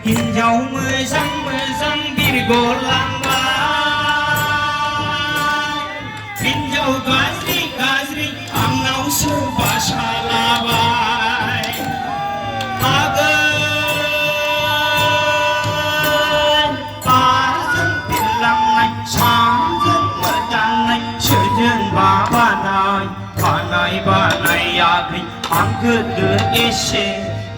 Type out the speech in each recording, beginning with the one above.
हिन्जाव मोजां मोजां बिरगलांबाय हिन्जाव गाज्रि गाज्रि आंनावसो बासा लाबाय आगोल बारजों बिरलांनाय सानजों मोदाननाय सोरजोंबा बानाय बानायाखै आं गोदो एसे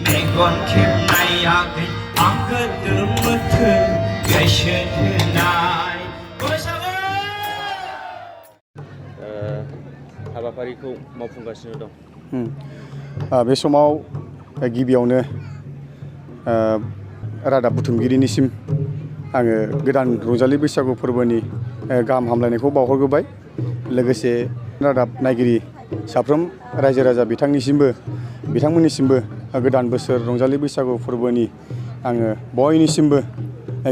मेगन खेबनायाखै आं गोदो मोथो गोसो थोनाय हाबाफारिखौ मावफुंगासिनो दं। बे समाव गिबियावनो रादाब बुथुमगिरिनिसिम आङो गोदान रंजालि बैसागु फोरबोनि गाहाम हामलायनायखौ बावहरग्रोबाय। लोगोसे रादाब नायगिरि साफ्रोम रायजो राजा बिथांमोननिसिमबो गोदान बोसोर रंजालि बैसागु फोरबोनि आङो बयनिसिमबो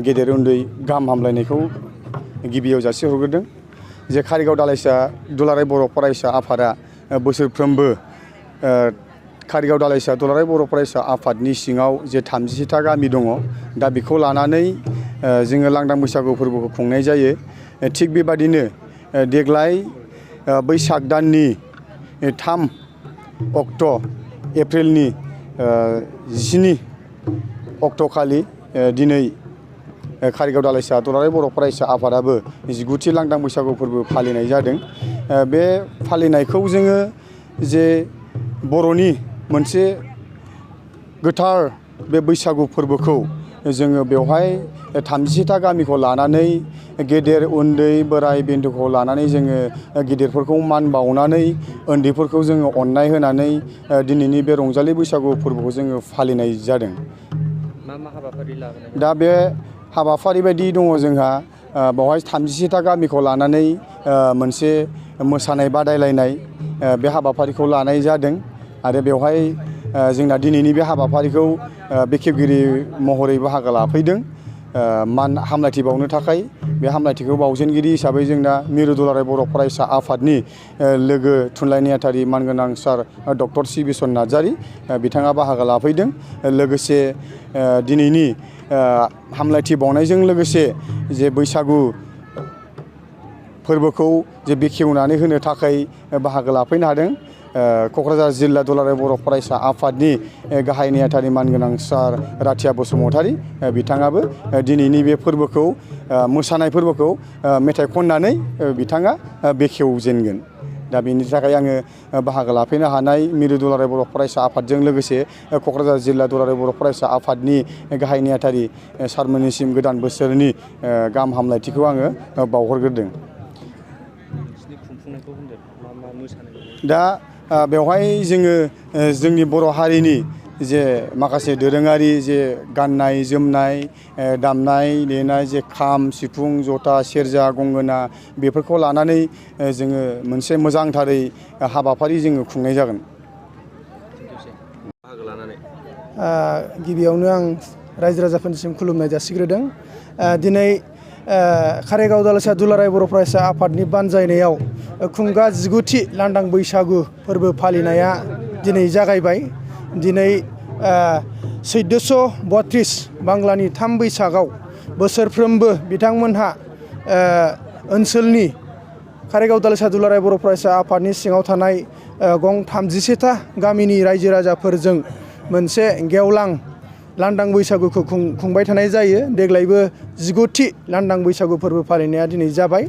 गेदेर उन्दै गाहाम हामलायनायखौ गिबियाव जासिहरग्रोदों। जे कारिगाव दालाइसा दुलाराय बर' फरायसा आफादा बोसोरफ्रोमबो कारिगाव दालाइसा दुलाराय बर' फरायसा आफादनि सिङाव जे 37टा गामि दङ दा बेखौ लानानै जोङो लांदां बैसागु फोरबोखौ खुंनाय जायो। थिग बेबादिनो देग्लाय बैसाग दाननि 3 अक्ट' एप्रिलनि 17 अक्ट'खालि दिनै कारिगाव दालाइसा दुलाराय बर' फरायसा आफादाबो 19थि लांदां बैसागु फोरबो फालिनाय जादों। बे फालिनायखौ जोङो जे बर'नि मोनसे गोथार बे बैसागु फोरबोखौ जोङो बेवहाय 37टा गामिखौ लानानै गेदेर उन्दै बोराय बेन्थ'खौ लानानै जोङो गिदिरफोरखौ मान बावनानै उन्दैफोरखौ जोङो अननाय होनानै दिनैनि बे रंजालि बैसागु फोरबोखौ जोङो फालिनाय जादों। मा हाबाफारि लाबोनाय? दा बे हाबाफारि बायदि दङ जोंहा बेवहाय 37टा गामिखौ लानानै मोनसे मोसानाय बादायलायनाय बे हाबाफारिखौ लानाय जादों आरो बेवहाय जोंना दिनैनि बे हाबाफारिखौ बेखेवगिरि महरै बाहागो लाफैदों मान हामलायथि बावनो थाखाय। बे हामलायथिखौ बावजेनगिरि हिसाबै जोंना मिरु दुलाराय बर' फरायसा आफादनि लोगो थुनलाइ नेहाथारि मानगोनां सार डक्टर सि बिसन नार्जारि बिथाङा बाहागो लाफैदों। लोगोसे दिनैनि हामलायथि बावनायजों लोगोसे जे बैसागु फोरबोखौ जे बेखेवनानै होनो थाखाय बाहागो लाफैनो हादों क'क्राझार जिल्ला दुलाराय बर' फरायसा आफादनि गाहाय नेहाथारि मानगोनां सार राथिया बसुमतारी बिथाङाबो दिनैनि बे फोरबोखौ मोसानाय फोरबोखौ मेथाइ खननानै बिथाङा बेखेवजेनगोन। दा बेनि थाखाय आङो बाहागो लाफैनो हानाय मिरु दुलाराय बर' फरायसा आफादजों लोगोसे क'क्राझार जिल्ला दुलाराय बर' फरायसा आफादनि गाहाय नेहाथारि सारमोननिसिम गोदान बोसोरनि गाहाम हामलायथिखौ आङो बावहरग्रोदों। दा बेवहाय जोङो जोंनि बर' हारिनि जे माखासे दोरोङारि जे गाननाय जोमनाय दामनाय देनाय जे खाम सिफुं जथा सेरजा गंगोना बेफोरखौ लानानै जोङो मोनसे मोजांथारै हाबाफारि जोङो खुंनाय जागोन। गिबियावनो आं रायजो राजाफोरनिसिम खुलुमनाय जासिग्रोदों। दिनै कारिगाव दालाइसा दुलाराय बर' फरायसा आफादनि बानजायनायाव खुंगा 19थि लांदां बैसागु फोरबो फालिनाया दिनै जागायबाय। दिनै 1432 बांलानि 3 बैसागआव बोसोरफ्रोमबो बिथांमोनहा ओनसोलनि कारिगाव दालाइसा दुलाराय बर' फरायसा आफादनि सिङाव थानाय गं 37टा गामिनि रायजो राजाफोरजों मोनसे गेवलां लांदां बैसागुखौ खुंबाय थानाय जायो। देग्लायबो 19थि लांदां बैसागु फोरबो फालिनाया दिनै जाबाय।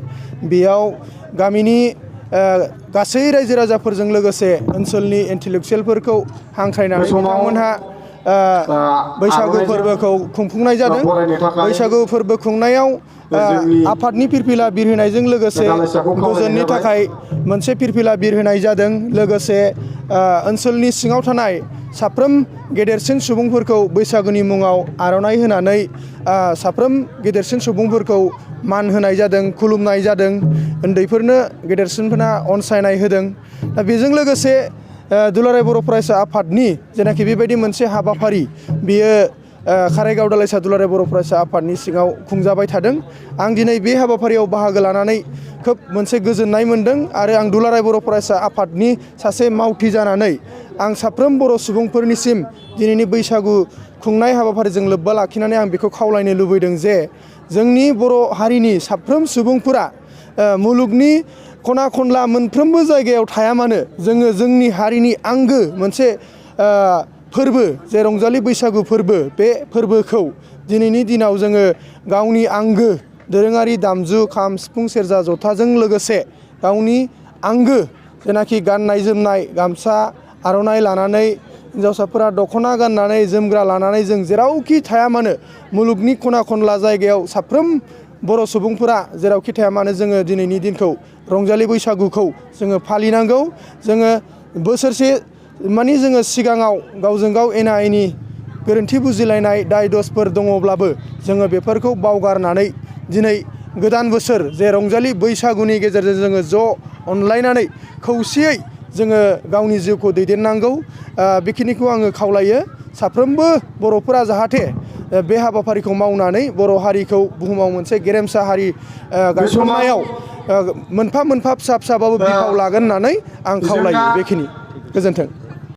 बेयाव गामिनि गासै रायजो राजाफोरजों लोगोसे ओनसोलनि इन्टेलेक्सुयेलफोरखौ हांख्रायनानै बिथांमोनहा बैसागु फोरबोखौ खुंफुंनाय जादों। बैसागु फोरबो खुंनायाव आफादनि फिरफिला बिरहोनायजों लोगोसे गोजोननि थाखाय मोनसे फिरफिला बिरहोनाय जादों। लोगोसे ओनसोलनि सिङाव थानाय साफ्रोम गेदेरसिन सुबुंफोरखौ बैसागुनि मुङाव आर'नाइ होनानै साफ्रोम गेदेरसिन सुबुंफोरखौ मान होनाय जादों खुलुमनाय जादों। उन्दैफोरनो गेदेरसिनफोरना अनसायनाय होदों। दा बेजों लोगोसे दुलाराय बर' फरायसा आफादनि जेनाखि बेबायदि मोनसे हाबाफारि बियो कारायगाव दालाइसा दुलाराय बर' फरायसा आफादनि सिङाव खुंजाबाय थादों। आं दिनै बे हाबाफारियाव बाहागो लानानै खोब मोनसे गोजोननाय मोन्दों आरो आं दुलाराय बर' फरायसा आफादनि सासे मावथि जानानै आं साफ्रोम बर' सुबुंफोरनिसिम दिनैनि बैसागु खुंनाय हाबाफारिजों लोब्बा लाखिनानै आं बेखौ खावलायनो लुबैदों जे जोंनि बर' हारिनि साफ्रोम सुबुंफोरा मुलुगनि खना खनला मोनफ्रोमबो जायगायाव थाया मानो जोङो जोंनि हारिनि आंगो मोनसे फोरबो जे रंजालि बैसागु फोरबो बे फोरबोखौ दिनैनि दिनाव जोङो गावनि आंगो दोरोङारि दामजु खाम सिफुं सेरजा जथाजों लोगोसे गावनि आंगो जेनाखि गाननाय जोमनाय गामसा आर'नाइ लानानै हिन्जावसाफोरा दख'ना गाननानै जोमग्रा लानानै जों जेरावखि थाया मानो मुलुगनि खना खनला जायगायाव साफ्रोम बर' सुबुंफोरा जेरावखि थाया मानो जोङो दिनैनि दिनखौ रंजालि बैसागुखौ जोङो फालिनांगौ। जोङो बोसोरसे मानि जोङो सिगाङाव गावजों गाव एना एनि गोरोन्थि बुजिलायनाय दाय दसफोर दङब्लाबो जोङो बेफोरखौ बावगारनानै दिनै गोदान बोसोर जे रंजालि बैसागुनि गेजेरजों जोङो ज' अनलायनानै खौसेयै जोङो गावनि जिउखौ दैदेननांगौ। बेखिनिखौ आङो खावलायो। साफ्रोमबो बर'फोरा जाहाथे बे हाबाफारिखौ मावनानै बर' हारिखौ बुहुमाव मोनसे गेरेमसा हारि गायसननायाव मोनफा मोनफा फिसा फिसाबाबो बिफाव लागोन होननानै आं खावलायो। बेखिनि गोजोन्थों।